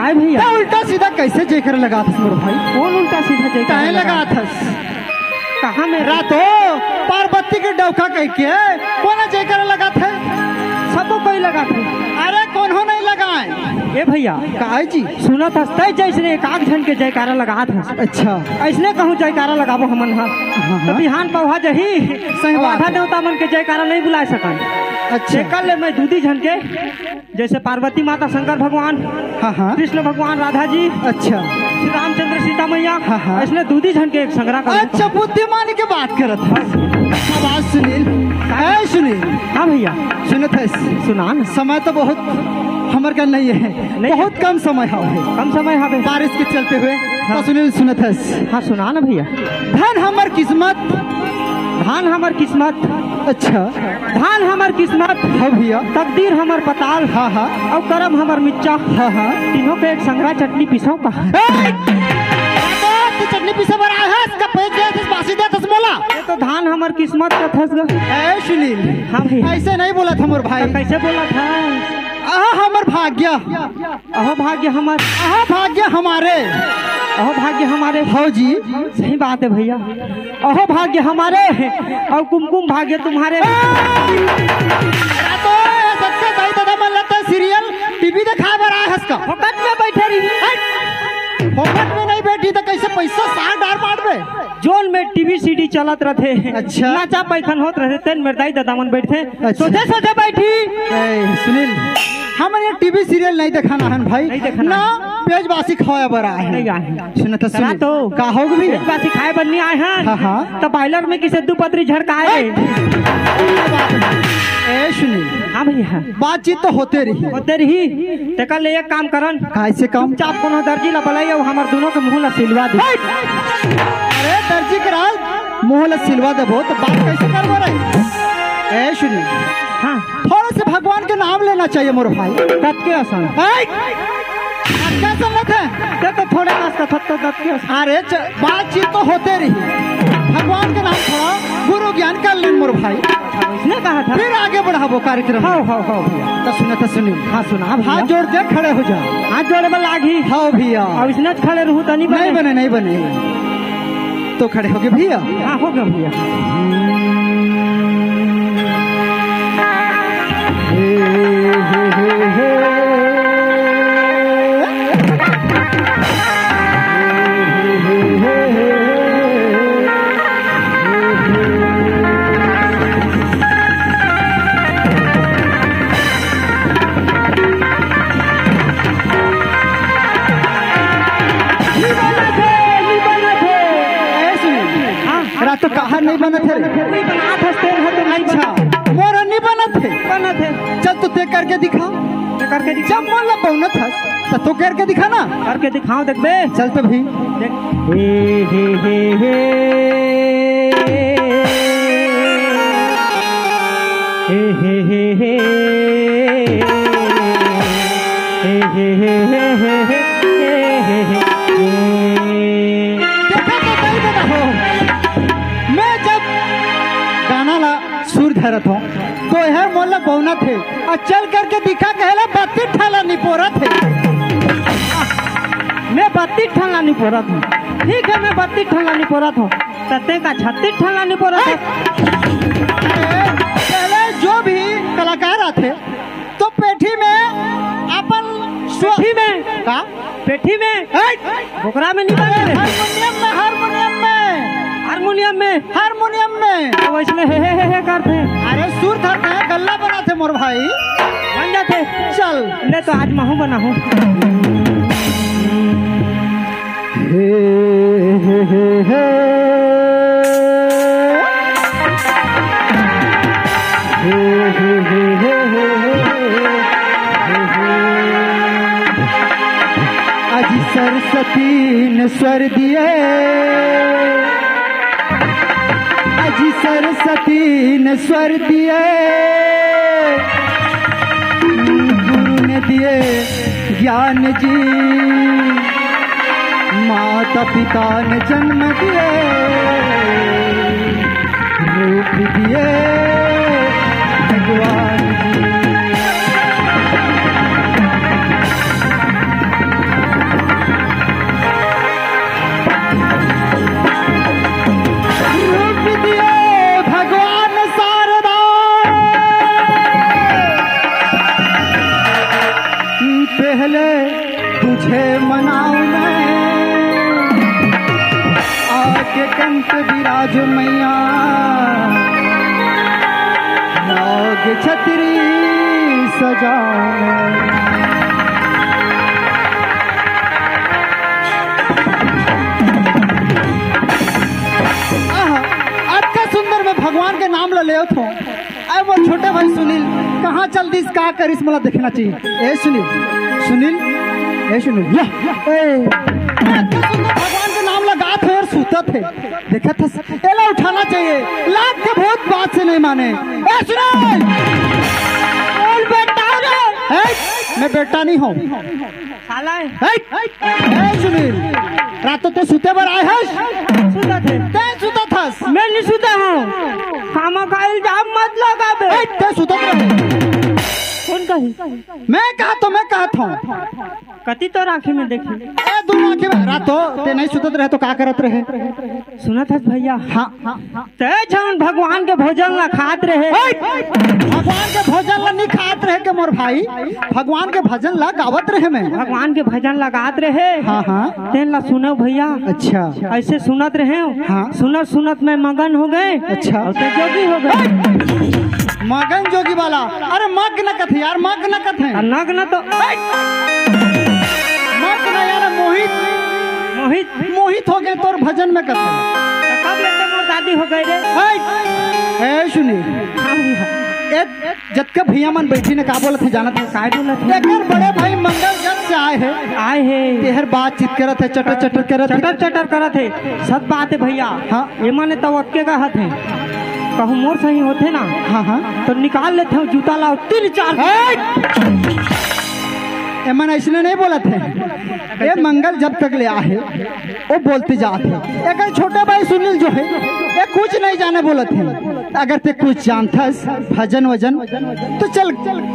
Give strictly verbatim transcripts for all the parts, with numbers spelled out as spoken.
आय भैया। त उल्टा सीधा कइसे जयकारा लगाथस मोर भाई? कोन उल्टा सीधा जयकारा काहे लगाथस? लगाथस? कहाँ में? रातो पार्वती के डौका कहिके कोन जयकारा लगाथे? सबो कोई लगाथे। अरे कोनो नहीं लगाय। ए भैया, काय जी? सुनत हस तय जइसने एक आध झन के जयकारा लगात हस। अच्छा। अइसने कहूँ जयकारा लगाबो हमन ह। हाँ, त हाँ। बिहान पौहा जही, सही बात आधा हे। देवता मन के जयकारा नहीं बुलाय सकन। अच्छा। तेकर ले मैं दूदी झन के, जइसे पार्वती माता, शंकर भगवान, हाँ, हाँ। कृष्ण भगवान, राधा जी, अच्छा। श्री रामचंद्र, सीता मैया, हाँ, हाँ। अइसने दूदी झन के एक संग्रह कर अच्छा, बुद्धिमानी के बात करत हस। शाबाश सुनील। ए सुनील, हाँ भैया। सुनत हस? सुना ना। समय तो बहुत हमर का नहीं हे, नहीं। बहुत कम समय हवे। कम समय हवे। बारिश के चलते हुए। हाँ। त सुनील सुनत हस? हाँ, सुना ना भैया। धन हमर किस्मत। धन हमर किस्मत। अच्छा। धन हमर किस्मत। हाँ भैया। तकदीर हमर पताल। हाँ, हाँ। अउ करम हमर मिच्चा। हाँ, हाँ। तीनों के एक संगरा चटनी पिसव का? ए! तू चटनी पीसे बर आय हस, का पेज देत हस, बासी देत हस मोला? ये तो धन हमर किस्मत कथस गा। ए सुनील। हाँ भैया। अइसे नहीं बोलत हमर भाई। त कइसे बोलत हस? आहा हमर भाग्य। अहो भाग्य हमर। आहा भाग्य हमारे। अहो भाग्य हमारे। हव जी। सही बात हे भैया। अहो भाग्य हमारे अउ कुमकुम भाग्य तुम्हारे। अरे तो ये सबके दाई ददा मन लगता है सीरियल टीवी दिखाए बर आय हस का? फोकट में बैठे रही। हट! फोकट में नहीं बैठी त कइसे पैसा सार डार मारबे? जोन में टीवी सीडी चलत रथे, अच्छा। नाचा पैखन होत रथे, तेन में दाई ददा मन बैठथे। अच्छा। सोझे सोझे बैठी। ए, सुनील, हमन ये टीवी सीरियल नहीं देखाना हन भाई। नहीं देखाना ना, हन। पेज बासी खवाय बर आय हन। नहीं आय हन। सुनत हस, चला सुनील। तो। का हो गे भैया? पेज बासी खाय बर नहीं आय हन। हाँ, हाँ। त बॉयलर में किसे दू पतरी झड़काए। ए, ए सुनील। हाँ भैया। बातचीत तो होते रही। होते रही। तेकर ले एक काम करन। कइसे काम? चुपचाप कोनो दर्जी ला बलाई अउ हमर दूनों के मुंह ला सिलवा दे। अरे दर्जी करा, मुंह ला सिलवा देबो त बात कइसे करबो रे? ए सुनील। हाँ। थोड़ा से भगवान के नाम लेना चाहिए मोर भाई। कतके असन। ए! कतके असन लेथे? ते तो थोड़े कस कथत तो कतके असन। अरे च-, बातचीत तो होते रही। भगवान के नाम थोड़ा गुरु ज्ञान कर लेन मोर भाई। अच्छा, वइसने कहा था। फिर आगे बढ़ाबो कार्यक्रम। हाँ, हाँ, हाँ, भैया। त सुनत हस सुनील। हाँ, सुना भैया। हाथ जोड़ दे, खड़े हो जा। हाथ जोड़े बर लागही। हाँ भैया। अउ अइसने खड़े रहूँ त नहीं बने। नहीं बने, नहीं बने। तो खड़े हो गे भैया। हाँ, हो गे भैया। ए सुन, हाँ, हाँ। रात तो कहा नहीं बनत हे रे। नहीं बनात हस तेल है तो नहीं अच्छा, बनत। मोर नहीं बनत हे। बनत हे। चल तो ते करके दिखा। ते करके दिखा। जब मन ला बनत हस, त तो करके दिखा ना। करके दिखाओ, देखबे। चल तो भी। देख। हे, हे, हे, हे। हे, हे, हे, हे। हे, हे, हे, हे, हे, हे, हे, हे, हे। देखा तो सही बता हो। मैं जब गाना ला सुर धरत हूँ, तो यह मोला बौनत हे। अउ चल करके दिखा कहला बत्तीस ठन ला निपोरत हे। मैं बत्तीस ठन ला निपोरत हूँ। ठीक है, मैं बत्तीस ठन ला निपोरत हूँ। त ते का छत्तीस ठन ला निपोरत हे। अरे, पहले जो भी कलाकार आथे, तो पेठी में अपन स्व- पेठी में? का? पेठी में? ए! बोकरा में नहीं अरे, बने रे। हारमोनियम में, हारमोनियम में। हारमोनियम में? हारमोनियम में। तो वइसने हे, हे, हे, हे करथे। अरे, सुर धरथे, गल्ला बनाथे मोर भाई। बन जाथे। चल। ले तो आज महूँ बनाहूँ। हे, हे, हे, हे। हे, हे, हे, हे, हे, हे, हे, हे। अजी सरस्वती ने स्वर दिए, अजी सरस्वती ने स्वर दिए, गुरु ने दिए ज्ञान जी, माता पिता ने जन्म दिए, रूप दिए भगवान जी। अंत विराज मैया, नाग छतरी सजावे। आहा, अतका सुंदर मैं भगवान के नाम ल लेवत हूँ। अरे वो छोटे भाई सुनील कहाँ चल दिस, का करिस, मोला देखना चाहिए। ए सुनील, सुनील, ए सुनील, या, ए। अतका सुंदर भगवान के नाम ल गात हे अउ सुतत हे। देखत हस, एला उठाना चाहिए। लात के भूत बात से नहीं माने। ए सुनील! बोल बेटा रे। ए, मैं बेटा नहीं हूँ। साला है। ए, ए सुनील, रात तो तैं सुते बर आए हस। सुतत हे। तैं सुतत हस। मैं नहीं सुता हूँ। खामा का इल्जाम मत लगा बे। ए, तैं सुतत रहे। कौन कही? मैं कहा तो मैं कहत हूँ। कती तोर आँखी में देखी। ए, दोनों आँखी में। रात तो तैं नहीं सुतत रहे तो का करत रहे? सुनत हस भैया? हाँ, हाँ, हाँ। तैं झन भगवान के भोजन ला खात रहे। ए, भगवान के भोजन ला नहीं खात रहे के मोर भाई, भगवान के भजन ला गावत रहे मैं। भगवान के भजन ला गात रहे। हाँ, हाँ। तेन ला सुनव भैया। अच्छा। ऐसे सुनत रहे हो। हाँ। सुनत सुनत मैं मगन हो गए। अच्छा। अउ तैं जोगी हो गए। मगन जोगी वाला, अरे मग्न कथे यार, मग्न कथे। आ, नग्न तो मग्न यार, मोहित। मोहित। मोहित हो गए तोर भजन में कथे। तो कब ले तैं मोर दादी हो गए रे? ए, ए सुनी। हाँ भैया। ए, जतका भैया मन बैठी ने का बोलत हे जानत हे? काय बोलत हे? एकर बड़े भाई मंगल जब से आए हे। आए हे। तेहर बातचीत करत हे, चटर चटर करत हे। चटर चटर करत हे। सत बात हे भैया। हाँ। एमन तो अतके कहत हे। कहूँ मोर सही होथे ना, हाँ, हाँ। तो निकाल लेथे हूँ जूता ला तीन चार। ए! एमन अइसने नहीं बोलत हे। ए मंगल जब तक ले आहे, वो बोलते जात हे। एकर छोटे भाई सुनील जो हे, ये कुछ नहीं जाने बोलत हे। अगर तैं कुछ जानथस भजन वजन, तो चल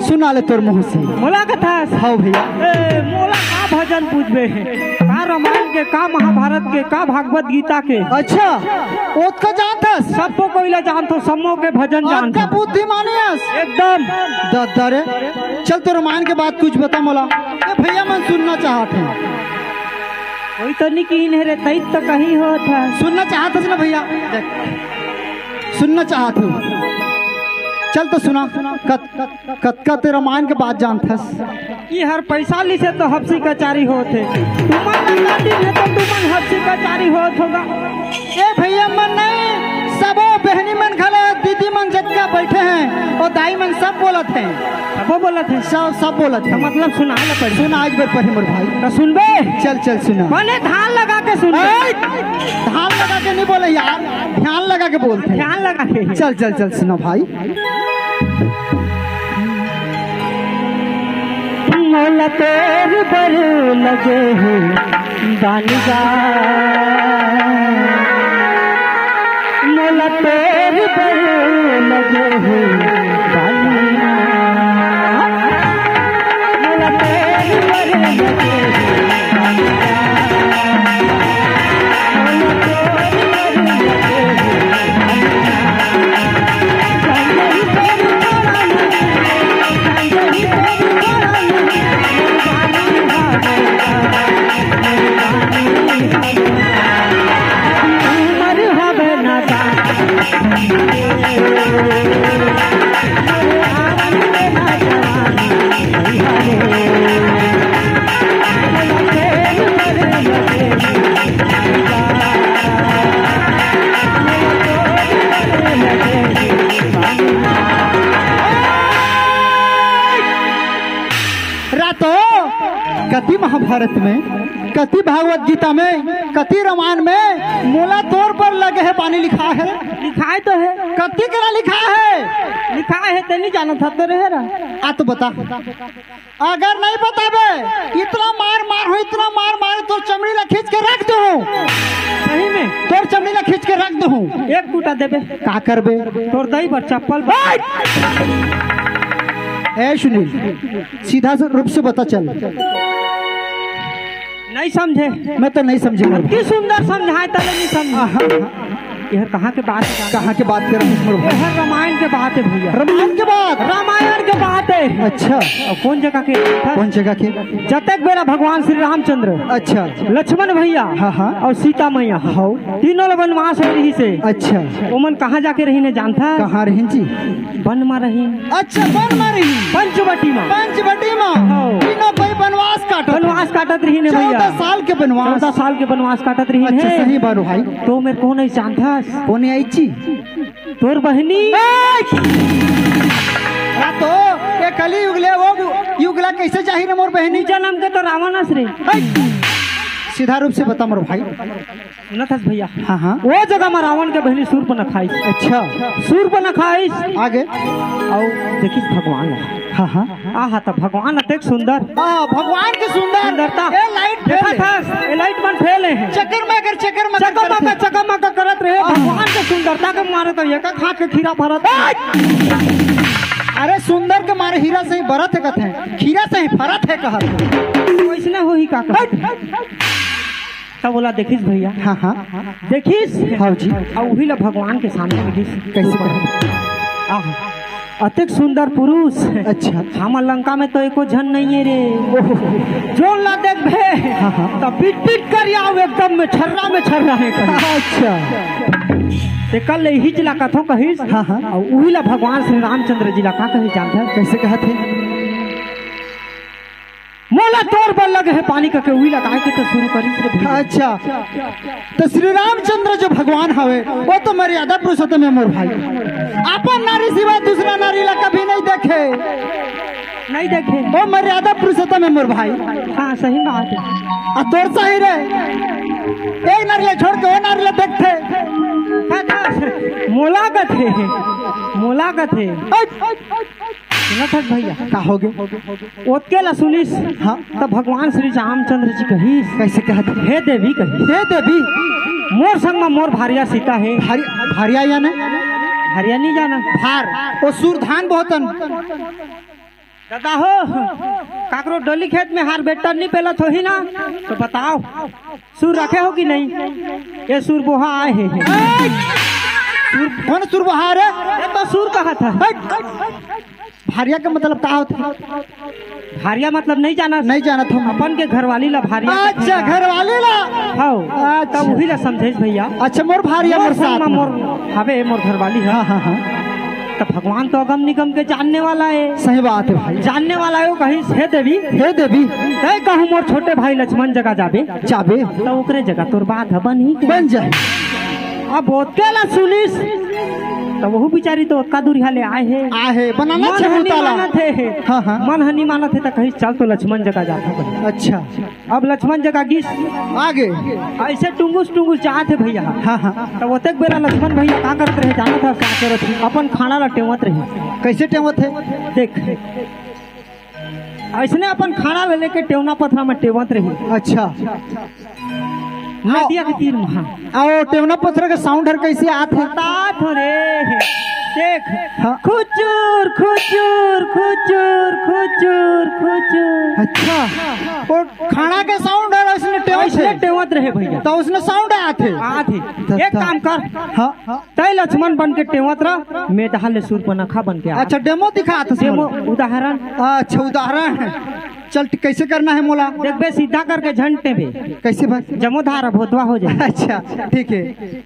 सुना ले तोर मुँह से। मोला कथस? हाँ भैया। ए, मोला का भजन पूछबे? का रामायण के, का महाभारत के, का भागवत गीता के? अच्छा, ओतका जानथस? सबो कोई ला जानथों, सबो के भजन जानथों। अतका बुद्धिमानी हस। एकदम। दद्दा रे, चल तो रामायण के बात कुछ बता मोला। ए भैया मन सुनना चाहत हे। कोई तो नहीं किहिन हे रे, तई तो कहीं होत हे। सुनना चाहत हस ना भैया? देख, सुनना चाहत हूँ। चल तो सुना। कत-, कतका तैं रामायण के बात जानथस? ई हर पैसा लिसे तो हफ्सी कचारी होत हे। तुमन नंदा दिन हे तो तुमन हफ्सी कचारी होत होगा। ए भैया मन नहीं, सबो बहनी मन घलो, दीदी मन जतका बैठे हे, ओ दाई मन सब बोलत हे। सबो बोलत हे? सब, सब बोलत हे। तो मतलब सुनाए ला पड़ी। सुना आज बर पढ़े मोर भाई। तो सुनबे? चल, चल सुना। मने ध्यान लगा के सुन। ए, ध्यान लगा के नहीं बोले यार, ध्यान लगा के बोलथे। ध्यान लगा के। चल, चल, चल सुना भाई। मोला तोर बर लगे हे बानी गा, मोला तोर बर लगे हे बानी गा, मोला तोर बर लगे हे बानी गा। रातो, कति महाभारत में, कति भागवत गीता में, कति रामायण में मोला तोर बर लगे हे बानी लिखाय हे। लिखाय तो हे। कति करा लिखाय हे? लिखाय हे, तें नइ जानत हस तो रहे रा। आ तो बता। अगर नहीं बताबे, इतना मार मार हो, इतना मार मार, तोर चमड़ी ला खींच के रख दूँ। सही में? तोर चमड़ी ला खींच के रख दूँ। एक टूटा देबे। का करबे? तोर दई बर चप्पल बर। ए सुनील, सीधा से रूप से बता चल। नहीं समझे। मैं तो नहीं समझे। अति सुंदर समझाय तले नहीं समझे। आहा। एहर कहाँ के बात हे? कहाँ के बात करत हस मोर भाई? एहर रामायण के बात हे भैया। रामायण के बात? रामायण के बात हे। अच्छा। अउ कौन जगह के? कौन जगह के? जतेक बेरा भगवान श्री रामचंद्र, अच्छा। लक्ष्मण भैया, हाँ, हाँ। अउ सीता मैया, हाँ। तीनों ला बनवास होय रहिस हे। अच्छा। ओमन कहाँ जाके रहिन हे जानथस? कहाँ रहिन जी? वन मा रहिन। अच्छा, वन मा रहिन। पंचवटी मा। पंचवटी मा। हाँ। तीनों भाई बनवास काटत। बनवास काटत रहिन हे भैया। चौदह साल के बनवास। चौदह साल के बनवास काटत रहिन हे। अच्छा, सही बात भाई। त ओ मेर कोन हे जानथस? कोन हे जी? तोर बहिनी। ए! अरे त ए कलयुग ले ओ युग ला कइसे जाही रे मोर बहिनी? जनम के तो रावण अस रे। ए! सीधा रूप से बता मोर भाई। सुनत हस भैया? हाँ, हाँ। ओ जगह मा रावण के बहिनी सूर्पनखा आइस। अच्छा। सूर्पनखा आइस। आगे? अउ देखिस भगवान ला। हाँ, हाँ। आहा, त भगवान अतेक सुंदर। आ, भगवान के सुंदर। सुंदरता। ए, लाइट फेल हे। देखत हस, ए लाइट मन फेल हे। चकमक, चकमक चकमक, करत हे। चकमक करत रहे। हाँ। भगवान के सुंदरता के मारे त एका खाँच के खीरा फरत हे। अरे, सुंदर के मारे हीरा सही बरत हे कथे, खीरा सही फरत हे कहत हे। वइसने होही का कहत हे? तब ओला देखिस भैया। हाँ, हाँ। देखिस? हाँ जी। अउ उही ला भगवान के सामने देखिस। कइसे कहत? आहा, अतेक सुंदर पुरुष। अच्छा। हमर लंका में तो एको झन नइ हे रे। ओहो। जोन ला देखबे, हाँ, हाँ। त बिट बिट करिया अउ एकदम में छर्रा में छर्रा हे कहिस। अच्छा। तेकर ले इहीच ला कथों कहिस। हाँ, हाँ। अउ उही ला भगवान श्री रामचंद्र जी ला का कहिस जानथस? कइसे कहत हे? मोला तोर बर लगे हे पानी कहिके उही ला गाय के तो शुरू करिस रे भैया। अच्छा, त श्री रामचंद्र जो भगवान हवे, ओ तो मर्यादा पुरुषोत्तम हे मोर भाई। अपन नारी सिवाय दूसरा नारी ला कभी नइ देखे। नइ देखे। ओ मर्यादा पुरुषोत्तम हे मोर भाई। हाँ, सही बात हे। आ तोर सही रे, एक नारी ला छोड़ के ओ नारी ला देखथे। का, का? मोला कथे, मोला कथे। सुनत हस भैया? का होगे? ओतके ला सुनिस, हाँ। त भगवान श्री रामचंद्र जी कहिस, कइसे कहत हे? हे देवी कहिस। हे देवी। मोर संग म मोर भारिया सीता हे। भारी-, भारिया याने? भारिया नइ जानस। भार। ओ सूर धान बोहथन। दादा हो, काकरो डोली खेत में हारबेस्टर नइ पेलत होही ना, त बताव, सूर रखे हो कि नहीं? ए सूर बोहा आए हे। सूर, कोन सूर बोहा रे? ए तो सूर कहत हे। भारिया के मतलब का होथे? भारिया मतलब नइ जानस? नइ जानत हँव। अपन के घरवाली ला भारिया कथे। अच्छा, घरवाली ला। हव। अच्छा। त उही ला समझाइस भैया। अच्छा, मोर भारिया, मोर साथ में। मोर हवे, मोर घरवाली हे। हाँ, हाँ, हाँ। त भगवान तो अगम निगम के जानने वाला हे। सही बात हे भाई। जानने वाला हे, ओ कहिस, हे देवी। हे देवी। तैं कहूँ मोर छोटे भाई लक्ष्मण जगह जाबे। जाबे। त ओकरे जगह तोर बात ह बनही के। बन जाही। अब ओतके ला सुनिस, त ओहू बिचारी तो ओतका दूरिहा ले आए हे। आए हे, बनाना मन ह नइ मानत हे। हाँ, हाँ। मन ह नइ मानत हे, त कहिस, चल तो लक्ष्मण जगह जाथन। अच्छा। अब लक्ष्मण जगह गिस। आगे। अइसे टुंगुस टुंगुस जात हे भैया। हाँ, हाँ। त ओतेक बेरा लक्ष्मण भैया का करत रहे, जानत हस? का करत हे? अपन खाड़ा ला टेवत रहे। कइसे टेवत हे? देख, अइसने अपन खाड़ा ला लेके टेवना पथरा में टेवत रहे। अच्छा। नदिया के तीर में, हाँ। अउ टेवना पथरा के sound हर कइसे आत हे? बतात हँव रे। देख, हाँ। खुचुर, खुचुर, खुचुर, खुचुर, खुचुर। अच्छा। ओ खाड़ा के sound हर अइसने टेवत हे। अइसने टेवत रहे भैया। त ओइसने sound आत हे। आत हे। त-, एक त-, काम कर। हाँ। तैं लक्ष्मण बन के टेवत रह, मैं डहर ले सूर्पनखा बन के आ। अच्छा, demo दिखात हस। Demo, उदाहरण। अच्छा, उदाहरण। चल, ट-, कइसे करना हे मोला? देखबे, सीधा करके झन टेबे। कइसे भाई? जमो धारा भोतवा हो जाही। अच्छा, ठीक हे,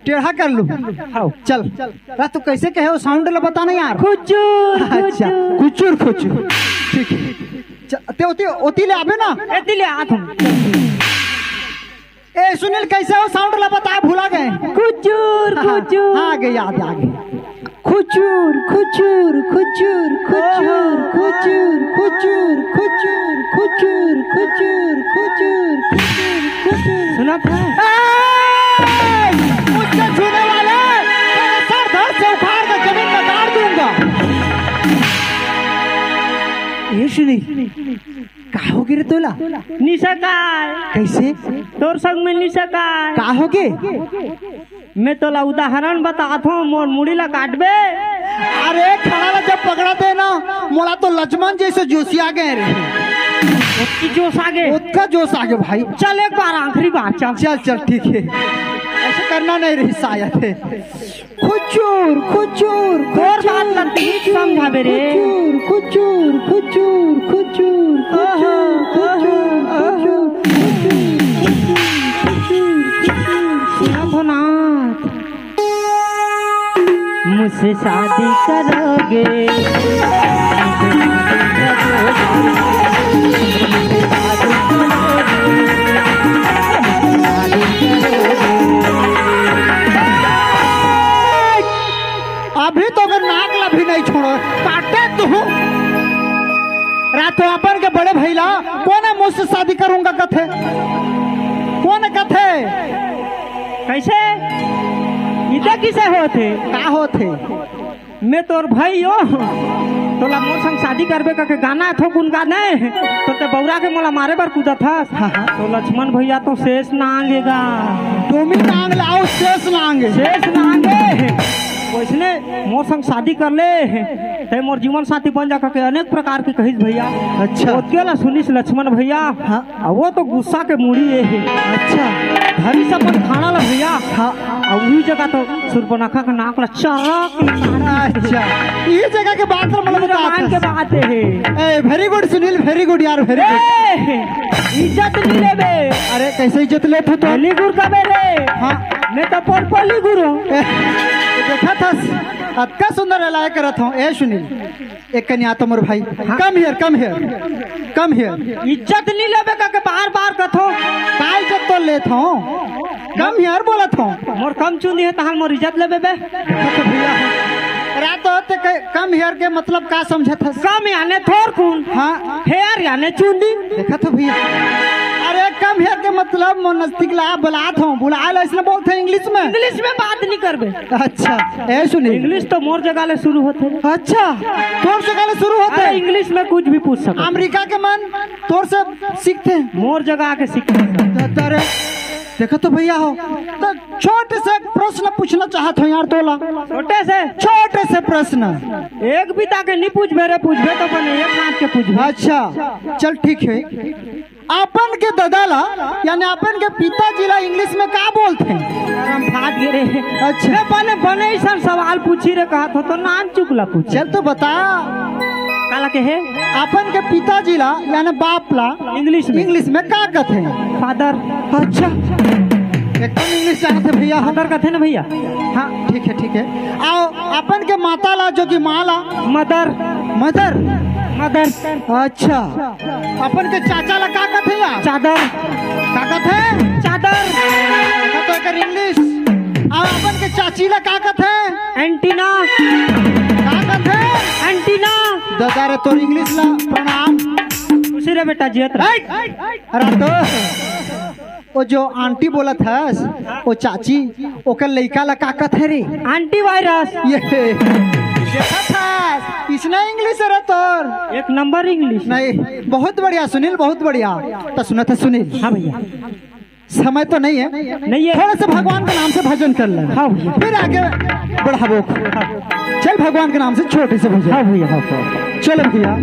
टेढ़ा कर लूँ। हव। चल, रा, तू कइसे कहे ओ sound ला बता ना यार। खुचुर, अच्छा, खुचुर। खुचुर, खुचुर। ठीक हे। च-, तैं ओती, ओती ले आबे ना। एती ले आत हँव। ए सुनील, कइसे ओ sound ला बता, भुला गे। खुचुर, हाँ, हाँ, खुचुर। हाँ, आ गे, याद आ गे। खुचुर, खुचुर, खुचुर, खुचुर, खुचुर। सुनत हस? ए! मुझसे छूने वाले, तेरा सर धड़ से उखाड़ के जमीन में गाड़ दूंगा। ए सुनील, का होगे रे तोला? निसकाय। कइसे? तोर संग में निसकाय। का होगे? मैं तोला उदाहरण बतात हँव, मोर मुड़ी ला काटबे। अरे, खाड़ा ला जब पकड़त हे ना, मोला तो लक्ष्मण जइसे जोसिया गे रे। ओतकी जोश आ गे? ओतका जोश आ गे भाई। चल, एक बार, आखिरी बार, चल। चल, चल, ठीक हे। ऐसे करना नहीं रही शायद। खुचुर, खुचुर, तोर बात खुचुर, ला ठीक खुचुर, समझाबे रे। खुचुर, खुचुर, खुचुर, खुचुर, ओहो, खुचुर, ओहो, खुचुर, ओहो। खुचुर, खुचुर, खुचुर, खुचुर। सुनत हो ना? मुझसे शादी करोगे? अभी तो अगर नाक ला भी नहीं छोड़ो, काटे तू। रातो अपन के बड़े भैया कोन हे मुझसे शादी करूंगा कथे? कोन कथे? कैसे? इते किसे होथे? का होथे? मैं तोर भाई यो, तोला मोर संग शादी करबे कके गाना थो गुनगाने, तो ते बौरा के मोला मारे बर कूदत हस। हाँ, हाँ। तो लक्ष्मण भैया तो शेष नांग हे गा। डोमी नांग लाओ, शेष नांग। शेष नांग हे। वैसने मोर संग शादी कर ले, ते मोर जीवन साथी बन जा कके अनेक प्रकार के कहिस भैया। अच्छा। ओतके ला सुनिस लक्ष्मण भैया। हाँ। अब वो तो गुस्सा के मुड़ी ये हे। अच्छा। धरिस अपन खाना ला भैया। हाँ। अब वही जगह तो सुर्पनखा के नाक ला चरक। अच्छा, ये जगह के बात ला मतलब बता। मान के बात हे। ए, very good Sunil, very good यार, very good। ए, इज्जत नहीं लेबे। अरे, कैसे इज्जत लेत हो तो? Very good कबे रे। हाँ। मैं तो पोलपोली गुरु। ए, देखा था, अतका सुंदर एलाय करत हो। ए सुनील, एक कन्या तो मोर भाई। हाँ। Come here, come here, come here। इज्जत नहीं लेबे कके बार बार कथो। का इज्जत तो लेत हो? Come here बोलत हो। मोर कम चुंदी हे, तहान मोर इज्जत लेबे बे। देखो भैया, रात होते क-, come here के मतलब का समझत हस? कम याने थोर कुन। हाँ। Here याने चुंदी। देखा तो भैया, अरे come here के मतलब मोर नजदीक ला बुलात हो, बुलाए ला इसने बोलते हैं English में। English में बात नहीं करबे। अच्छा, ए सुनील। English तो मोर जगह ले शुरू होथे। अच्छा, तोर जगह ले शुरू होथे। अरे English में कुछ भी पूछ सकत। अमेरिका के मन तोर से सीखथे। मोर जगह आके सीखथे। त-, अरे, देखो तो भैया हो, तो छोटे से प्रश्न पूछना चाहत हो यार तोला। छोटे से? छोटे से प्रश्न। एक भी ताके नहीं पूछबे रे, पूछबे तो बने, एक हाथ के पूछबे। अच्छा, चल ठीक है। अपन के ददा ला, यानी अपन के पिताजी ला English में का बोलथे? हम फाट गे रे। अच्छा। मैं बने, बने ऐसा सवाल पूछी रे, कहा थो तो नान चुकला पूछी। चल तो बता। काला कहे? अपन के पिताजी ला, यानी बाप ला English में। English में का कथे? Father। अच्छा। एकदम English जानत हे भैया। Father कथे ना भैया? हाँ, ठीक है, ठीक है। आओ, अपन के माता ला, जो कि माँ ला? Mother। Mother। Mother। अच्छा। अपन के चाचा ला का कथे यार? चादर। का कथे? चादर। का तो एकर English। आ अपन के चाची ला का कथे? Antenna। का कथे? Antenna। ददा रे तोर English ला प्रणाम। खुशी रे बेटा, जियत रह। अरे तो ओ जो aunty बोलत हस, ओ चाची, ओकर लइका ला का कथे रे? Anti virus। ये देखत हस, इसने English रे तोर। एक number English। नहीं, बहुत बढ़िया सुनील, बहुत बढ़िया। तो सुनत हस सुनील। हाँ भैया। समय तो नहीं है। नहीं है। थोड़ा सा भगवान के नाम से भजन कर ले। हाँ भैया। फिर आगे बढ़ाबो। चल भगवान के नाम से छोटे से भजन। हाँ भैया, हाँ, हाँ। चलो भैया।